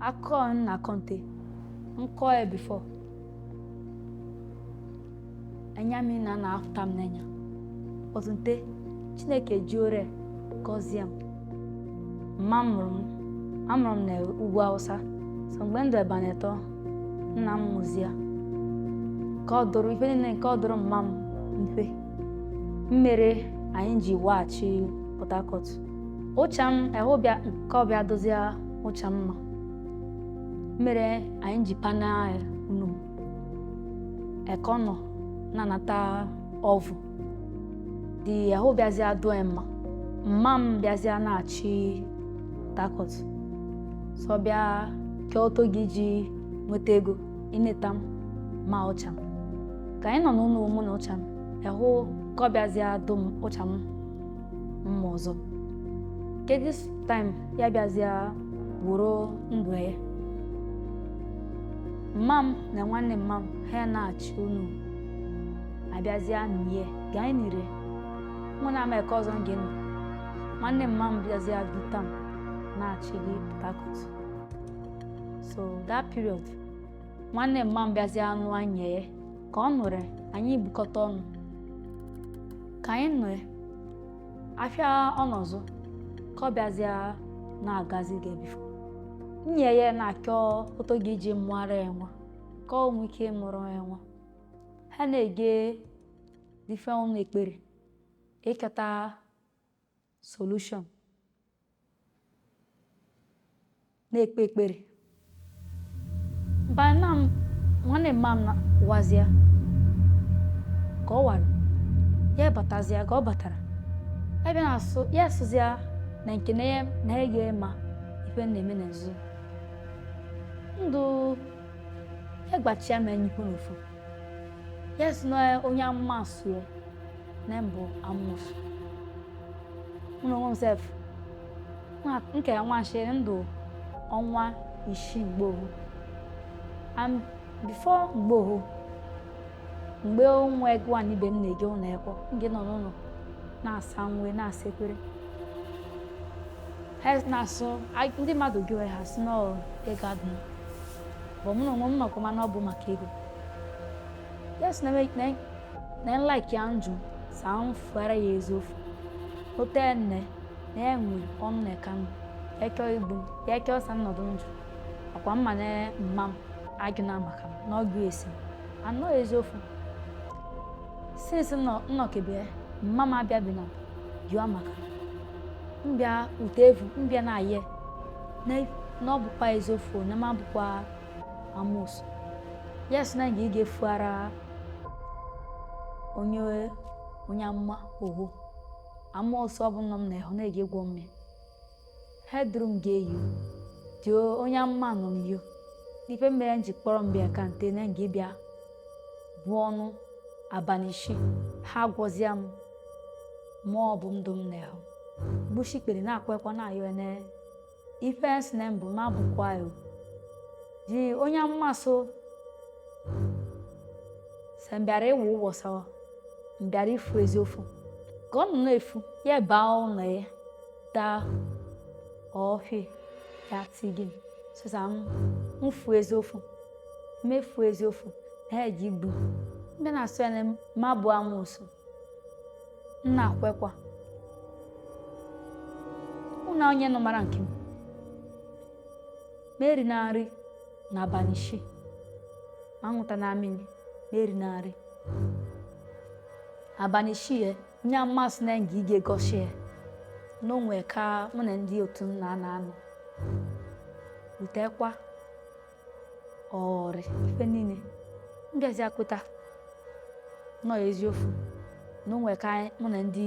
Akụkọ m na-akọ nte nkọ ya before anya mmiri na na-apụta m n'anya, but nte Chineke ji ore gọzie m. Mma m mụrụ m, amụrụ m na ugwu Awụsa. So mgbe m dị abalị 3, nna m mụzie ka ọ dụrụ ife niile nke ọ dụrụ mma m mfe mmere anyị ji waghachi Port Harcourt. Ụcha m ahụ bịa nke ọbịa dozie ụcha mma mere anyị ji pana unu eke ọ nọ na-anata ọvụ dị ahụ bịazịa dụọ mma. Mma m bịazịa na-achị Port Harcourt, so bịa ke oto gị ji nweta ego ineta m ma ụcha m ka anyị nọ n'ụlọ mụ na ụcha m ahụ ka ọ bịazịa dụ m ụcha m mma ọzọ. Ke this time ya bịazịa wuru ndụ ya. Mma m na nwanne mma m ha na-achị unu abịazịa nie ga anyị nire mụ na ama eke ọzọ gị nọ. Nwanne mma m bịazịa duta m na-achị gị Port Harcourt. So that period nwanne mma m bịazịa nụ anya ya ka ọ nụrụ anyị bukọta ọnụ ka anyị nọ afịa ọnọzụ ka ọ bịazịa na-agazi gị before nye ya na-akọ oto gị ji mụara ya nwa ka ọ nwee ike mụrụ ya nwa. Ha na-ege ife ọnụ ekpere ịkọta solution na-ekpe ekpere mba nna m nwanne mma m wazịa ka ọ wara ya batazịa ka ọ batara ya bịa na-asụ ya asụzịa na nke na ya na ya ga-ema ife na-eme na nzuzo ndụ ya gbachia m enyi n'ofu ya sị na onye amụma asụ ya na mbụ amụsụ mụ na onwe m sef nke ya nwachi ndụ ọnwa 6 mgbe ohu and before mgbe ohu mgbe onwe gwa ibe m na-ege ụlọ ekwo m nọ n'ụlọ na-asa nwe na-asa ekwere ha na-asụ ndị mmadụ gị ha sị na ego adịghị bụ mụ na onwe m nọkwa mana ọ bụ maka ego. Yes, na na like ya njụ saa m fụara ya eziokwu ote nne na ya nwe ọnụ na eka m ya chọọ igbu ya chọọ sa nnọdụ njụ ọkwa mma na mma m agụ na maka m na ọgụ esi anọ eziokwu since nnọkebe mma m abịa bi na jụọ maka m bịa ute evu m bịa na aye na ọ bụkwa eziokwu na m abụkwa amoosu. Yes, na ị ga-efuara onye onye amụma owo amoosu ọ bụ nọ m na ịhụ na-ege gwọ mmiri ha duru m ga-eyi dị onye amụma nọ m iyo ife mere m ji kpọrọ m bịa ka nte na nga bịa bụ ọnụ abalị 6 ha gwọzịa m mụọ bụ ndụ m na ịhụ gbuchi ikpere na-akwa ekwa na-ayọ na ife nsị na mbụ ma bụkwa ya ji onye amụma so sị m bịara ịwụ ụgwọ sawa m bịara ifu eziokwu ka ọ nọ na-efu ya baa ụlọ ya daa ọhịa ya tigi sịsa m fuo eziokwu mefuo eziokwu na ya ji gbu ndị na-asụ ya na ma bụ amoosu m na-akwekwa ụna onye nọ mara nke m meri na nri n'abalị 6 ma nwụta na mmiri meri na nri abalị 6 ya nye amasị na nga ige gosi ya n'onwe ka mụ na ndị otu m na-ana anọ utekwa ọrị ife niile m bịazi akwụta nọ eziokwu n'onwe ka mụ na ndị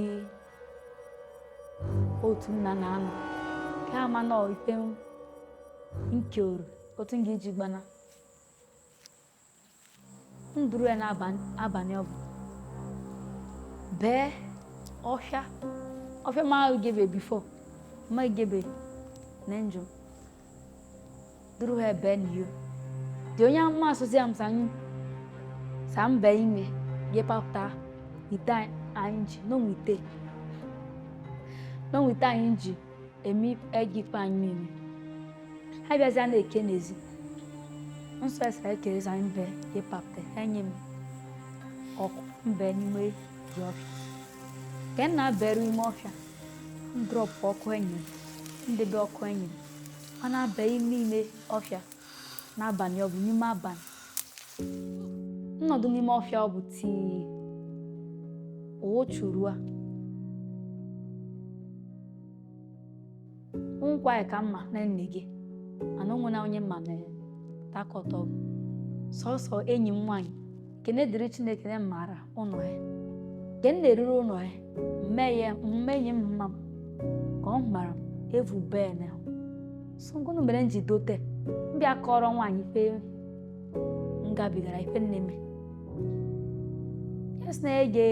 otu nna na-anọ ka ama nọ ife nkeoru otu m ga-eji gbana nduru ya n'abalị ọ bụ bee ọhịa ọhịa ma gebe before ma gebe na njụ duru ha bee n'iyo dị onye amụma asụsị ya m sa m bee ime gepapụta ite anyị ji n'onwe ite n'onwe ite anyị ji eme ego ikpe anyị niile Ha bịazịa na-eke n'ezi nsọ esere ekerezi anyị mbe ịpapte enye m ọkụ mbe n'ime ji ọfịa nke m na-aberu ime ọfịa m drop ọkụ enyi m ndebe ọkụ enyi m ọ na-aba ime ime ọfịa n'abalị ọ bụ n'ime abalị nnọdụ n'ime ọfịa ọ bụ tii ụchụrua nkwa ya ka mma na nne gị mana onwe na onye mma na takọtọ sọsọ enyi m nwaanyị kene dịrị Chineke na maara ụlọ ya nke m na-eruru ụlọ ya mmeye mmenye m mma m ka ọ mara m evu bee na so ngụnụ mere m ji dote mbịa kọrọ nwaanyị ife m gabigara ife nne m ya sị na ege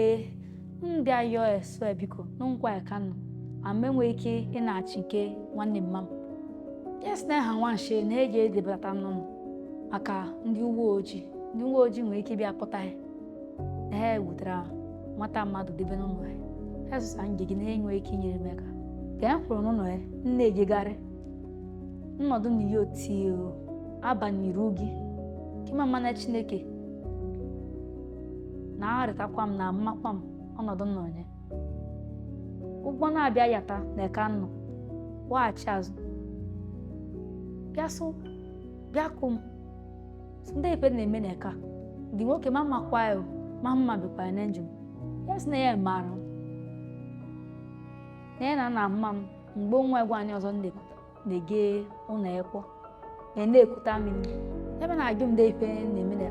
mbịa yọọ eso biko n'nkwa ya ka nọ ma m enweghị ike ị na-achị nke nwanne mma m ya sị na ha nwanshi na eji edebata m n'ụlọ maka ndị uwe ojii ndị uwe ojii nwere ike ịbịa kpọta ya na ha wetara nwata mmadụ debe n'ụlọ ya ha sịsa nje gị na ha enweghị ike inyere m aka ka ya kwụrụ n'ụlọ ya m na-ejegharị nnọdụ na ihe otie abalị ruo gị kima mana Chineke na-arịtakwa m na mmakwa m ọnọdụ nọ ya ụgbọ na-abịa yata na eka nnọ waghachi azụ bịa sụ bịa kụ m sị ndị ife na-eme na eka dị nwoke ma makwa ya ma mma bịkwa ya na njem ya sị na ya maara m na ya na na mma m mgbe nwa egwu anyị ọzọ na-ege ụlọ ekwo na na-ekwuta mmiri ebe na-ajụ m ndị ife na-eme na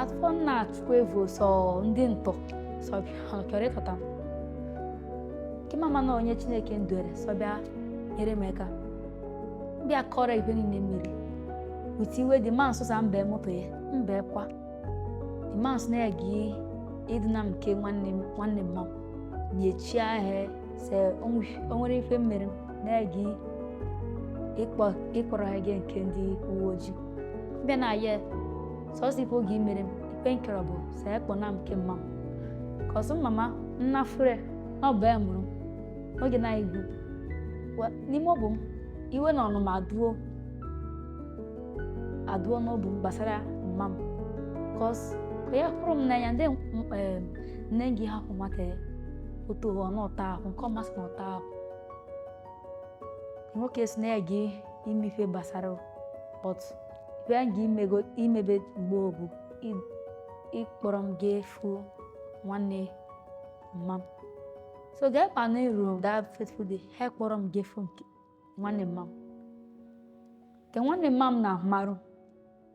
afọ nna achụkwa evu sọ ndị ntọ sọ chọrọ ịtọta m nke mama na onye Chineke nduere sọ bịa nyere m aka bịa kọrọ ife niile mmiri wit iwe dị ma nsụsa mbe moto ya mbe kwa dị ma nsụ na gị ịdịna m nke nwanne m nwanne mma m na-echi ahịa se o nwere ife mmiri na gị ịkpọrọ ha gị nke ndị uwe ojii bịa na ya sọsọ ife oge imere m ife nkere bụ se ekpọ na m nke mma m ka ọsọ mama nnafure na ọ bụ ya mụrụ m oge na igwu n'ime ọbụ m iwe na ọnụma aduo aduo n'obu m gbasara mma m cos ka ya hụrụ m n'anya ndị nne gị hapụ nwata ya otu ọ na ọta ahụ nke ọmasị na ọta ahụ nwoke si na ya gị ime ife gbasara but ife ya gị imego imebe mgbe bụ ịkpọrọ m gị efu nwanne mma m so gaa kpa na eru that fateful day ha kpọrọ m gị efu nke nwanne mma m nke nwanne mma m na-amarụ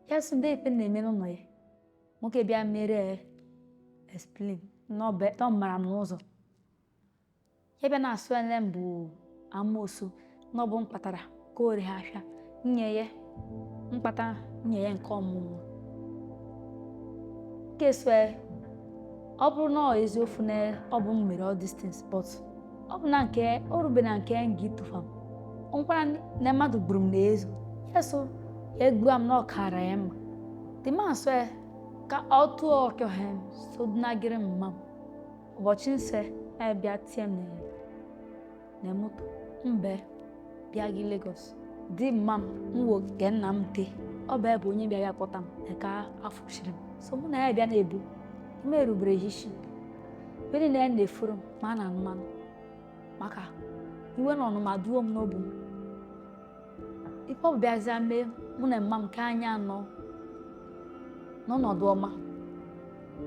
ya sị ndị ife na-eme n'ụlọ ya nwoke bịa mere ya explain na ọ mara m n'ụzọ ya bịa na-asụ ya m bụ amoosu na ọ bụ mkpatara ka o ha afịa nye ya mkpata nye ya nke ọmụmụ nke so ọ bụrụ na ọ eziokwu na ọ bụ m mere all these things but ọ bụ na nke o rube na nke gị tụfa m nkwara na mmadụ gburu m n'ezu ya so ya egbua m na ọ kara ya mma the man so ka ọ tụọ ọkọ ha so nagịrị m mma m ụbọchị nse ya bịa tie m na moto mbe bịa gị Lagos di mma m nwo nke nna m te ọ bụ ebe onye bịa ya kpọta m ka afọ chiri m so mụ na ya bịa na-ebu ime erubere ya isi ebe niile ya na-efuru m ma a na mmanụ maka iwe na ọnụma duo m n'obu m ife ọ bịazịa mee mụ na mma m nke anyị anọ n'ọnọdụ ọma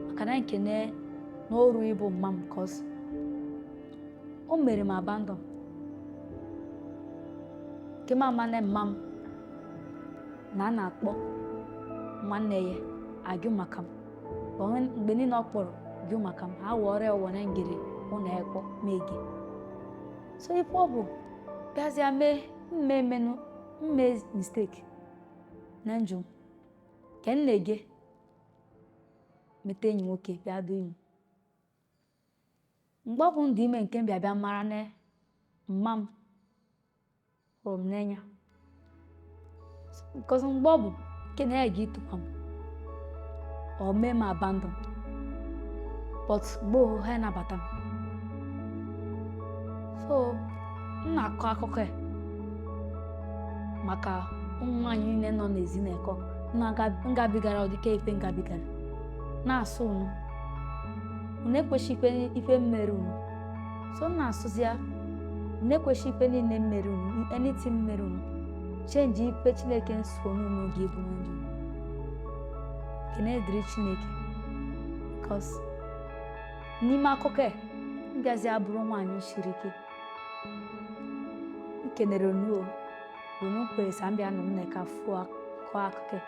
maka na nkene n'oru ịbụ mma m cos o mere m abandon nke mama na mma m na a na-akpọ nwanne ya ajụ maka m mgbe niile ọ kpọrọ jụ maka m ha wọrọ ya ụwa na ngiri ụlọ ekpọ mege so ife ọ bụ bịazịa mee mme emenụ mme mistake na njụ nke m na-ege mete enyi nwoke bịa dị ime mgbe ọ bụ ndụ ime nke m bịa bịa mara na mma m hụrụ m n'anya because mgbe ọ bụ nke na ya ga ịtụkwa m ọ mee m abandon but mgbe ohu ha nabata m so m na-akọ akụkọ ya maka Ụmụ nwaanyị niile nọ n'Ezinekọ ngabigara ụdịka ife ngabigara, na-asụ unu, unu ekwechi ife mmere unu. So m na-asụzi ya, unu ekwechi ife niile mmere unu, anything mmere unu change ife Chineke nso unu ga-ebu na ndụ. Kene dịrị Chineke, because n'ime akụkọ a m bịazi abụrụ nwaanyị siri ike. M kenere unu o, unu kwere sa m bịa nọ m na ka fụọ kọọ akụkọ.